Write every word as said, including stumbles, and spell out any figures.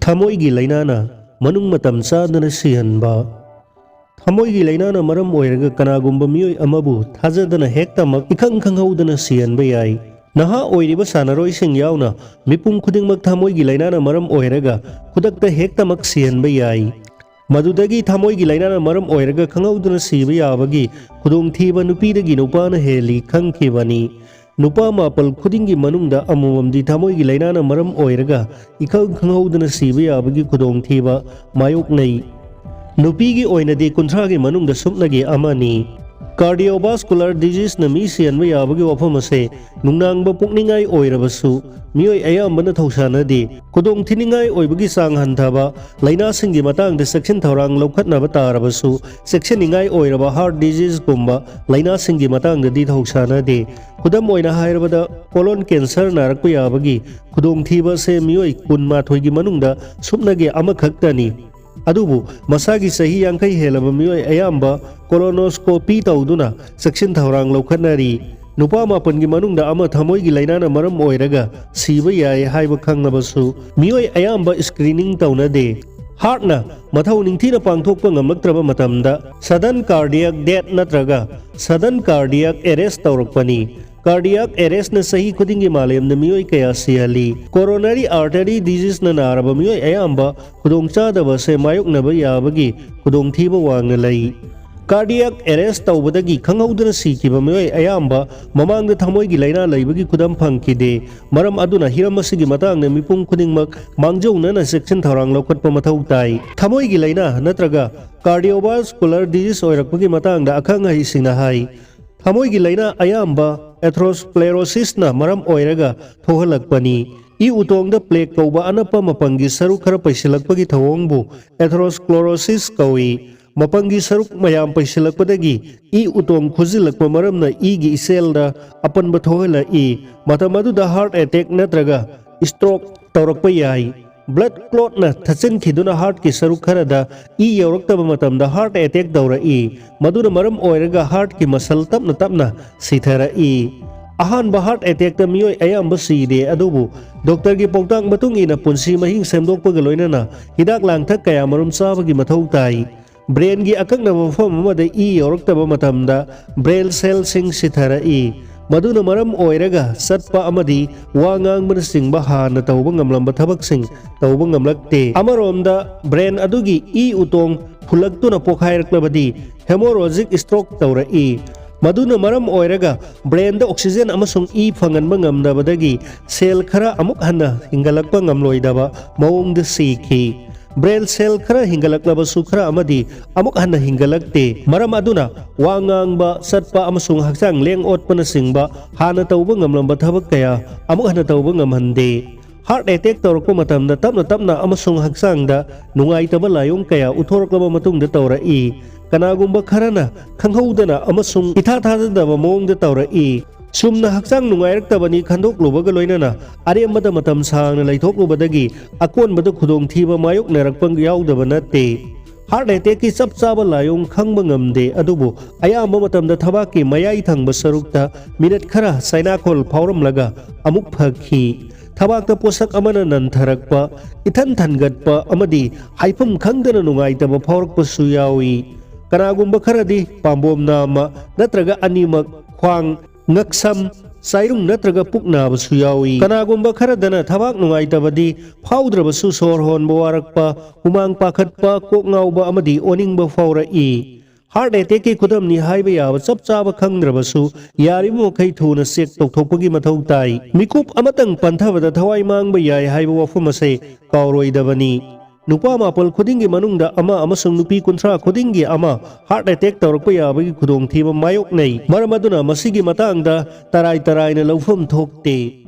ꯊꯃꯣꯏꯒꯤ ꯂꯥꯏꯅꯥꯅ ꯃꯅꯨꯡ ꯃꯇꯝ ꯆꯥꯗꯅ ꯁꯤꯍꯟꯕ꯫ ꯊꯃꯣꯏꯒꯤ ꯂꯥꯏꯅꯥꯅ ꯃꯔꯝ ꯑꯣꯏꯔꯒ ꯀꯅꯥꯒꯨꯝꯕ ꯃꯤꯑꯣꯏ ꯑꯃꯕꯨ ꯊꯥꯖꯗꯅ ꯍꯦꯛꯇꯃꯛ ꯏꯈꯪ ꯈꯪꯍꯧꯗꯅ ꯁꯤꯍꯟꯕ ꯌꯥꯏ꯫ ꯅꯍꯥ ꯑꯣꯏꯔꯤꯕ ꯁꯥꯟꯅꯔꯣꯏꯁꯤꯡ ꯌꯥꯎꯅ ꯃꯤꯄꯨꯝ ꯈꯨꯗꯤꯡꯃꯛ ꯊꯃꯣꯏꯒꯤ ꯂꯥꯏꯅꯥꯅ ꯃꯔꯝ ꯑꯣꯏꯔꯒ ꯈꯨꯗꯛꯇ ꯍꯦꯛꯇꯃꯛ ꯁꯤꯍꯟꯕ ꯌꯥꯏ꯫ ꯃꯗꯨꯗꯒꯤ ꯊꯃꯣꯏꯒꯤ ꯂꯥꯏꯅꯥꯅ ꯃꯔꯝ ꯑꯣꯏꯔꯒ ꯈꯪꯍꯧꯗꯅ ꯁꯤꯕ ꯌꯥꯕꯒꯤ ꯈꯨꯗꯣꯡꯊꯤꯕ ꯅꯨꯄꯤꯗꯒꯤ ꯅꯨꯄꯥꯅ ꯍꯦꯜꯂꯤ ꯈꯪꯈꯤꯕꯅꯤ꯫ ꯅꯨꯄꯥ ꯃꯥꯄꯜ ꯈꯨꯗꯤꯡꯒꯤ ꯃꯅꯨꯡꯗ ꯑꯃꯃꯝꯗꯤ ꯊꯃꯣꯏꯒꯤ ꯂꯥꯏꯅꯥꯅ ꯃꯔꯝ ꯑꯣꯏꯔꯒ ꯏꯈꯪ ꯈꯪꯍꯧꯗꯅ ꯁꯤꯕ ꯌꯥꯕꯒꯤ ꯈꯨꯗꯣꯡꯊꯤꯕ ꯃꯥꯌꯣꯛꯅꯩ꯫ ꯅꯨꯄꯤꯒꯤ ꯑꯣꯏꯅꯗꯤ ꯀꯨꯟꯊ꯭ꯔꯥꯒꯤ ꯃꯅꯨꯡꯗ ꯁꯨꯞꯅꯒꯤ ꯑꯃꯅꯤ꯫ Cardiovascular diseaseꯅ ꯃꯤ ꯁꯤꯍꯟꯕ ꯌꯥꯕꯒꯤ ꯋꯥꯐꯝ ꯑꯁꯦ ꯅꯨꯡꯅꯥꯡꯕ ꯄꯣꯛꯅꯤꯡꯉꯥꯏ ꯑꯣꯏꯔꯕꯁꯨ, ꯃꯤꯑꯣꯏ ꯑꯌꯥꯝꯕꯅ ꯊꯧꯁꯥꯅꯗꯦ꯫ ꯈꯨꯗꯣꯡꯊꯤꯅꯤꯡꯉꯥꯏ ꯑꯣꯏꯕꯒꯤ ꯆꯥꯡ ꯍꯟꯊꯕ ꯂꯥꯏꯅꯥꯁꯤꯡꯒꯤ ꯃꯇꯥꯡꯗ ꯆꯦꯛꯁꯤꯟ ꯊꯧꯔꯥꯡ ꯂꯧꯈꯠꯅꯕ ꯇꯥꯔꯕꯁꯨ, ꯆꯦꯛꯁꯤꯟꯅꯤꯡꯉꯥꯏ ꯑꯣꯏꯔꯕ heart diseaseꯒꯨꯝꯕ ꯂꯥꯏꯅꯥꯁꯤꯡꯒꯤ ꯃꯇꯥꯡꯗꯗꯤ ꯊꯧꯁꯥꯅꯗꯦ꯫ ꯈꯨꯗꯝ ꯑꯣꯏꯅ ꯍꯥꯏꯔꯕꯗ, colon cancer ꯅꯥꯔꯛꯄ ꯌꯥꯕꯒꯤ ꯈꯨꯗꯣꯡꯊꯤꯕ ꯑꯁꯦ ꯃꯤꯑꯣꯏ ꯀꯨꯟꯃꯥꯊꯣꯏꯒꯤ ꯃꯅꯨꯡꯗ ꯁꯨꯞꯅꯒꯤ ꯑꯃꯈꯛꯇꯅꯤ꯫ ꯑꯗꯨꯕꯨ ꯃꯁꯥꯒꯤ ꯆꯍꯤ ꯌꯥꯡꯈꯩ ꯍꯦꯜꯂꯕ ꯃꯤꯑꯣꯏ ꯑꯌꯥꯝꯕ colonoscopy ꯇꯧꯗꯨꯅ ꯆꯦꯛꯁꯤꯟ ꯊꯧꯔꯥꯡ ꯂꯧꯈꯠꯅꯔꯤ꯫ ꯅꯨꯄꯥ ꯃꯥꯄꯟꯒꯤ ꯃꯅꯨꯡꯗ ꯑꯃ ꯊꯃꯣꯏꯒꯤ ꯂꯥꯏꯅꯥꯅ ꯃꯔꯝ ꯑꯣꯏꯔꯒ ꯁꯤꯕ ꯌꯥꯏ ꯍꯥꯏꯕ ꯈꯪꯂꯕꯁꯨ, ꯃꯤꯑꯣꯏ ꯑꯌꯥꯝꯕ screening ꯇꯧꯅꯗꯦ꯫ Heartꯅ ꯃꯊꯧ ꯅꯤꯡꯊꯤꯅ ꯄꯥꯡꯊꯣꯛꯄ ꯉꯝꯂꯛꯇ꯭ꯔꯕ ꯃꯇꯝꯗ, sudden cardiac death ꯅꯠꯇ꯭ꯔꯒ sudden cardiac arrest ꯇꯧꯔꯛꯄꯅꯤ꯫ Cardiac arrestꯅ ꯆꯍꯤ ꯈꯨꯗꯤꯡꯒꯤ ꯃꯥꯂꯦꯝꯗ ꯃꯤꯑꯣꯏ ꯀꯌꯥ ꯁꯤꯍꯜꯂꯤ꯫ Coronary artery diseaseꯅ ꯅꯥꯔꯕ ꯃꯤꯑꯣꯏ ꯑꯌꯥꯝꯕ ꯈꯨꯗꯣꯡꯆꯥꯗꯕ ꯑꯁꯦ ꯃꯥꯌꯣꯛꯅꯕ ꯌꯥꯕꯒꯤ ꯈꯨꯗꯣꯡꯊꯤꯕ ꯋꯥꯡꯅ ꯂꯩ꯫ Cardiac arrest ꯇꯧꯕꯗꯒꯤ ꯈꯪꯍꯧꯗꯅ ꯁꯤꯈꯤꯕ ꯃꯤꯑꯣꯏ ꯑꯌꯥꯝꯕ ꯃꯃꯥꯡꯗ ꯊꯃꯣꯏꯒꯤ ꯂꯥꯏꯅꯥ ꯂꯩꯕꯒꯤ ꯈꯨꯗꯝ ꯐꯪꯈꯤꯗꯦ꯫ ꯃꯔꯝ ꯑꯗꯨꯅ ꯍꯤꯔꯝ ꯑꯁꯤꯒꯤ ꯃꯇꯥꯡꯗ ꯃꯤꯄꯨꯝ ꯈꯨꯗꯤꯡꯃꯛ ꯃꯥꯡꯖꯧꯅꯅ ꯆꯦꯛꯁꯤꯟ ꯊꯧꯔꯥꯡ ꯂꯧꯈꯠꯄ ꯃꯊꯧ ꯇꯥꯏ꯫ ꯊꯃꯣꯏꯒꯤ ꯂꯥꯏꯅꯥ ꯅꯠꯇ꯭ꯔꯒ cardiovascular disease ꯑꯣꯏꯔꯛꯄꯒꯤ ꯃꯇꯥꯡꯗ ꯑꯈꯪ ꯑꯍꯩꯁꯤꯡꯅ ꯍꯥꯏ, ꯊꯃꯣꯏꯒꯤ ꯂꯥꯏꯅꯥ ꯑꯌꯥꯝꯕ atherosclerosisꯅ ꯃꯔꯝ ꯑꯣꯏꯔꯒ ꯊꯣꯛꯍꯜꯂꯛꯄꯅꯤ꯫ ꯏ ꯎꯇꯣꯡꯗ plaque ꯀꯧꯕ ꯑꯅꯞꯄ ꯃꯄꯪꯒꯤ ꯁꯔꯨꯛ ꯈꯔ ꯄꯩꯁꯤꯜꯂꯛꯄꯒꯤ ꯊꯧꯑꯣꯡꯕꯨ atherosclerosis ꯀꯧꯏ꯫ ꯃꯄꯪꯒꯤ ꯁꯔꯨꯛ ꯃꯌꯥꯝ ꯄꯩꯁꯤꯜꯂꯛꯄꯗꯒꯤ ꯏ ꯎꯇꯣꯡ ꯈꯨꯖꯤꯜꯂꯛꯄ ꯃꯔꯝꯅ ꯏꯒꯤ ꯏꯆꯦꯜꯗ ꯑꯄꯟꯕ ꯊꯣꯛꯍꯜꯂꯛꯏ꯫ ꯃꯇꯝ ꯑꯗꯨꯗ heart attack ꯅꯠꯇ꯭ꯔꯒ stroke ꯇꯧꯔꯛꯄ ꯌꯥꯏ꯫ Blood clotꯅ ꯊꯠꯆꯤꯟꯈꯤꯗꯨꯅ heartꯀꯤ ꯁꯔꯨꯛ ꯈꯔꯗ ꯏ ꯌꯧꯔꯛꯇꯕ ꯃꯇꯝꯗ heart attack ꯇꯧꯔꯛꯏ꯫ ꯃꯗꯨꯅ ꯃꯔꯝ ꯑꯣꯏꯔꯒ heartꯀꯤ muscle ꯇꯞꯅ ꯇꯞꯅ ꯁꯤꯊꯔꯛꯏ꯫ ꯑꯍꯥꯟꯕ heart attackꯇ ꯃꯤꯑꯣꯏ ꯑꯌꯥꯝꯕ ꯁꯤꯗꯦ, ꯑꯗꯨꯕꯨ ꯗꯣꯛꯇꯔꯒꯤ ꯄꯥꯎꯇꯥꯛ ꯃꯇꯨꯡ ꯏꯟꯅ ꯄꯨꯟꯁꯤ ꯃꯍꯤꯡ ꯁꯦꯝꯗꯣꯛꯄꯒ ꯂꯣꯏꯅꯅ ꯍꯤꯗꯥꯛ ꯂꯥꯡꯊꯛ ꯀꯌꯥ ꯃꯔꯨꯝ ꯆꯥꯕꯒꯤ ꯃꯊꯧ ꯇꯥꯏ꯫ Brainꯒꯤ ꯑꯀꯛꯅꯕ ꯃꯐꯝ ꯑꯃꯗ ꯏ ꯌꯧꯔꯛꯇꯕ ꯃꯇꯝꯗ brain cellꯁꯤꯡ ꯁꯤꯊꯔꯛꯏ꯫ ꯃꯗꯨꯅ ꯃꯔꯝ ꯑꯣꯏꯔꯒ ꯆꯠꯄ ꯑꯃꯗꯤ ꯋꯥ ꯉꯥꯡꯕꯅꯆꯤꯡꯕ ꯍꯥꯟꯅ ꯇꯧꯕ ꯉꯝꯂꯝꯕ ꯊꯕꯛꯁꯤꯡ ꯇꯧꯕ ꯉꯝꯂꯛꯇꯦ꯫ ꯑꯃꯔꯣꯝꯗ brain ꯑꯗꯨꯒꯤ ꯏ ꯎꯇꯣꯡ ꯐꯨꯜꯂꯛꯇꯨꯅ ꯄꯣꯈꯥꯏꯔꯛꯂꯕꯗꯤ hemorrhagic stroke ꯇꯧꯔꯛꯏ꯫ ꯃꯗꯨꯅ ꯃꯔꯝ ꯑꯣꯏꯔꯒ brainꯗ oxygen ꯑꯃꯁꯨꯡ ꯏ ꯐꯪꯍꯟꯕ ꯉꯝꯗꯕꯗꯒꯤ cell ꯈꯔ ꯑꯃꯨꯛ ꯍꯟꯅ ꯍꯤꯡꯒꯠꯂꯛꯄ ꯉꯝꯂꯣꯏꯗꯕ ꯃꯑꯣꯡꯗ ꯁꯤꯈꯤ꯫ Brain cell ꯈꯔ ꯍꯤꯡꯒꯠꯂꯛꯂꯕꯁꯨ ꯈꯔ ꯑꯃꯗꯤ ꯑꯃꯨꯛ ꯍꯟꯅ ꯍꯤꯡꯒꯠꯂꯛꯇꯦ꯫ ꯃꯔꯝ ꯑꯗꯨꯅ ꯋꯥ ꯉꯥꯡꯕ, ꯆꯠꯄ ꯑꯃꯁꯨꯡ ꯍꯛꯆꯥꯡ ꯂꯦꯡ ꯑꯣꯠꯄꯅꯆꯤꯡꯕ ꯍꯥꯟꯅ ꯇꯧꯕ ꯉꯝꯂꯝꯕ ꯊꯕꯛ ꯀꯌꯥ ꯑꯃꯨꯛ ꯍꯟꯅ ꯇꯧꯕ ꯉꯝꯍꯟꯗꯦ꯫ Heart attack ꯇꯧꯔꯛꯄ ꯃꯇꯝꯗ ꯇꯞꯅ ꯇꯞꯅ ꯑꯃꯁꯨꯡ ꯍꯛꯆꯥꯡꯗ ꯅꯨꯡꯉꯥꯏꯇꯕ ꯂꯥꯏꯑꯣꯡ ꯀꯌꯥ ꯎꯠꯊꯣꯔꯛꯂꯕ ꯃꯇꯨꯡꯗ ꯇꯧꯔꯛꯏ꯫ ꯀꯅꯥꯒꯨꯝꯕ ꯈꯔꯅ ꯈꯪꯍꯧꯗꯅ ꯑꯃꯁꯨꯡ ꯏꯊꯥ ꯊꯥꯖꯗꯕ ꯃꯑꯣꯡꯗ ꯇꯧꯔꯛꯏ꯫ ꯁꯨꯝꯅ ꯍꯛꯆꯥꯡ ꯅꯨꯡꯉꯥꯏꯔꯛꯇꯕꯅꯤ ꯈꯟꯗꯣꯛꯂꯨꯕꯒ ꯂꯣꯏꯅꯅ ꯑꯔꯦꯝꯕꯗ ꯃꯇꯝ ꯁꯥꯡꯅ ꯂꯩꯊꯣꯛꯂꯨꯕꯗꯒꯤ ꯑꯀꯣꯟꯕꯗ ꯈꯨꯗꯣꯡꯊꯤꯕ ꯃꯥꯌꯣꯛꯅꯔꯛꯄ ꯌꯥꯎꯗꯕ ꯅꯠꯇꯦ꯫ Heart attackꯀꯤ ꯆꯞ ꯆꯥꯕ ꯂꯥꯏꯑꯣꯡ ꯈꯪꯕ ꯉꯝꯗꯦ, ꯑꯗꯨꯕꯨ ꯑꯌꯥꯝꯕ ꯃꯇꯝꯗ ꯊꯕꯥꯛꯀꯤ ꯃꯌꯥꯏ ꯊꯪꯕ ꯁꯔꯨꯛꯇ ꯃꯤꯅꯠ ꯈꯔ ꯆꯩꯅꯥꯈꯣꯜ ꯐꯥꯎꯔꯝꯂꯒ ꯑꯃꯨꯛ ꯐꯈꯤ꯫ ꯊꯕꯥꯛꯇ ꯄꯣꯠꯁꯛ ꯑꯃꯅ ꯅꯟꯊꯔꯛꯄ, ꯏꯊꯟ ꯊꯟꯒꯠꯄ ꯑꯃꯗꯤ ꯍꯥꯏꯐꯝ ꯈꯪꯗꯅ ꯅꯨꯡꯉꯥꯏꯇꯕ ꯐꯥꯎꯔꯛꯄꯁꯨ ꯌꯥꯎꯏ꯫ ꯀꯅꯥꯒꯨꯝꯕ ꯈꯔꯗꯤ ꯄꯥꯝꯕꯣꯝ ꯅꯥꯝꯃ ꯅꯠꯇ꯭ꯔꯒ ꯑꯅꯤꯃꯛ, ꯈ꯭ꯋꯥꯡ, ꯉꯛꯁꯝ, ꯆꯥꯏꯔꯨꯡ ꯅꯠꯇ꯭ꯔꯒ ꯄꯨꯛ ꯅꯥꯕꯁꯨ ꯌꯥꯎꯏ꯫ ꯀꯅꯥꯒꯨꯝꯕ ꯈꯔꯗꯅ ꯊꯕꯥꯛ ꯅꯨꯡꯉꯥꯏꯇꯕꯗꯤ ꯐꯥꯎꯗ꯭ꯔꯕꯁꯨ ꯁꯣꯔ ꯍꯣꯟꯕ ꯋꯥꯔꯛꯄ, ꯍꯨꯃꯥꯡ ꯄꯥꯈꯠꯄ, ꯀꯣꯛ ꯉꯥꯎꯕ ꯑꯃꯗꯤ ꯑꯣꯅꯤꯡꯕ ꯐꯥꯎꯔꯛꯏ꯫ Heart attackꯀꯤ ꯈꯨꯗꯝꯅꯤ ꯍꯥꯏꯕ ꯌꯥꯕ ꯆꯞ ꯆꯥꯕ ꯈꯪꯗ꯭ꯔꯕꯁꯨ ꯌꯥꯔꯤꯕ ꯃꯈꯩ ꯊꯨꯅ check ꯇꯧꯊꯣꯛꯄꯒꯤ ꯃꯊꯧ ꯇꯥꯏ꯫ ꯃꯤꯀꯨꯞ ꯑꯃꯇꯪ ꯄꯟꯊꯕꯗ ꯊꯋꯥꯏ ꯃꯥꯡꯕ ꯌꯥꯏ ꯍꯥꯏꯕ ꯋꯥꯐꯝ ꯑꯁꯦ ꯀꯥꯎꯔꯣꯏꯗꯕꯅꯤ꯫ ꯅꯨꯄꯥ ꯃꯥꯄꯜ ꯈꯨꯗꯤꯡꯒꯤ ꯃꯅꯨꯡꯗ ꯑꯃ ꯑꯃꯁꯨꯡ ꯅꯨꯄꯤ ꯀꯨꯟꯊ꯭ꯔꯥ ꯈꯨꯗꯤꯡꯒꯤ ꯑꯃ heart attack ꯇꯧꯔꯛꯄ ꯌꯥꯕꯒꯤ ꯈꯨꯗꯣꯡꯊꯤꯕ ꯃꯥꯌꯣꯛꯅꯩ꯫ ꯃꯔꯝ ꯑꯗꯨꯅ ꯃꯁꯤꯒꯤ ꯃꯇꯥꯡꯗ ꯇꯔꯥꯏ ꯇꯔꯥꯏꯅ ꯂꯧꯐꯝ ꯊꯣꯛꯇꯦ꯫